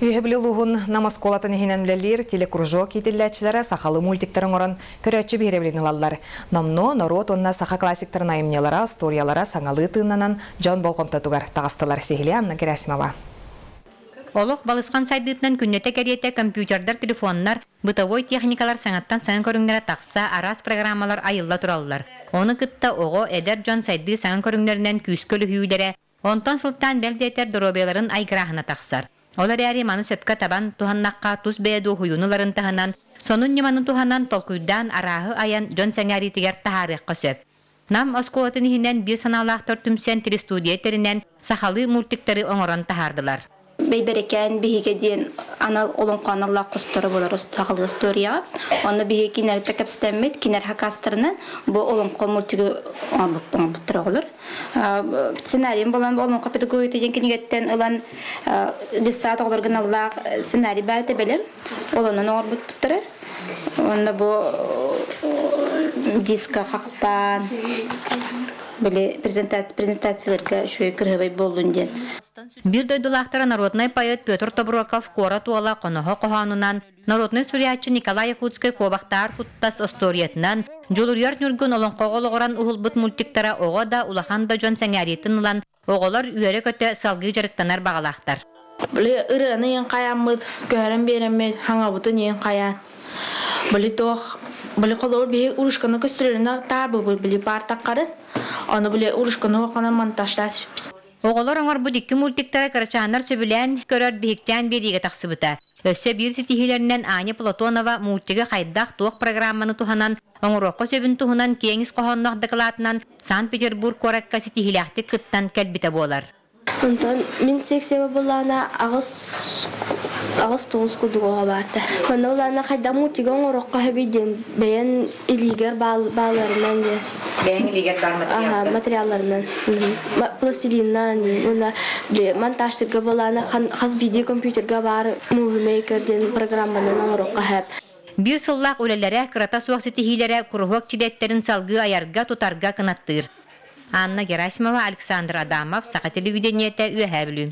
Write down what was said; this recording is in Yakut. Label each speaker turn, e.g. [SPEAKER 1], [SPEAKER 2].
[SPEAKER 1] Үөһээ Бүлүү улууһун Нам оскуолатын иһинэн үлэлиир телекружок иитиллээччилэрэ сахалыы мультиктары оҥорон көрөөччү биһирэбилин ылаллар. Номнуо норуот уонна саха классиктарын айымньылара, остуоруйалара саҥалыы тыыннанан дьон болҕомтотугар таҕыстылар. Сиһилии Анна Герасимова.
[SPEAKER 2] Олох балысхан сайдыытынан күннэтэ кэриэтэ компьютердар, телефоннар, бытовой техникалар саҥаттан саҥа көрүҥнэрэ тахса, араас программалар айылла тураллар. Ону кытта оҕо, эдэр дьон сайдыы саҥа көрүҥнэринэн күүскэ үлүһүйүүлэрэ, онтон сылтаан бэл диэтэр доруобуйаларын айгырааһына тахсар. Ол эрээри маны сөпкө табан туһаннахха тус бэйэ дуоһуйууну ыларын таһынан, сонун ньыманы туһанан толкуйдаан арааһы айан дьон сэҥээриитигэр таһаарыахха сөп. Нам оскуолатын иһинэн биир санаалаахтар түмсэн телестудия тэринэн сахалыы мультиктары оҥорон таһаардылар.
[SPEAKER 3] Бэйбэрэкээн биһигэ диэн анал олоҥхо аналлаах хосторо буолар сахалыы историяҕа. Онно биһиги кинилэртэ кэпсэтэммит, кинилэр хакастарынан бу олоҥхо мультигы оҥорбуттар оҕолор. Сценарийым буолан олоҥхо педагогика диэн кинигэттэн ылан детсад оҕолорго аналлаах сценарий баар этэ бэлэм. Ол онон оҥорбуттара. Уонна бу диска хахтаан били презентацияларга үчүгэй кырыһабай буоллун диэн.
[SPEAKER 2] Биир дойдулаахтара народнай поэт Петр Тобуроков «Куорат уола» хоноһо хоһоонунан, народнай суруйааччы Николай Якутскай «Куобахтаар куттас» остуоруйатынан, Дьулуруйар Ньургун олоҥхоҕо олоҕуран уһулбут мультиктара оҕо да, улахан да дьон сэҥээриитин ылан, оҕолор үөрэ-көтө салгыы дьарыктанар баҕалаахтар.
[SPEAKER 4] Били ырыаны иһин хайааммыт, көһөрөн биэрэммит, хаҥабытын иһин хайаан. Били туох, били холобур биһи урушканы көстөрүнэ таабыбыт били паартаккарын, ону били урушканы уоканан монтажтаасыппыт.
[SPEAKER 2] Оҕолор оҥорбут икки мультиктара кырачааннар сөбүлээн көрөр биһикчээн биэриигэ тахсыбыта. Өссө биир ситиһиилэринэн Аня Платонова мультигы хайдах, туох программаны туһанан оҥоруохха сөбүн туһунан киэҥ ис хоһоонноох дакылаатынан Санкт-Петербург куоракка ситиһиилээхтик кыттан кэлбитэ буолар.
[SPEAKER 5] Онтон мин секция буллаана аҕыс аҕыс тоҕус курдук оҕо баата. Манна буллаана хайдах мультига оҥоруохха сөбүй диэн бэйэн илиигэр бааларынан диэн.
[SPEAKER 2] Бэйэҥ илиигэр баар материаллар.
[SPEAKER 5] Материалларынан. Пластилиннан уонна монтажтарга буллаана хас биирдии компьютерга баар Movie Maker диэн программанан оҥоруохха сөп.
[SPEAKER 2] Биир сыллаах үлэлэрэ, кырата суох ситиһиилэрэ куруһуок чилиэттэрин салгыы айарга, тутарга кынаттыыр. Анна Герасимова, Александр Адамов, Саха телевидениетэ, Үөһээ Бүлүү.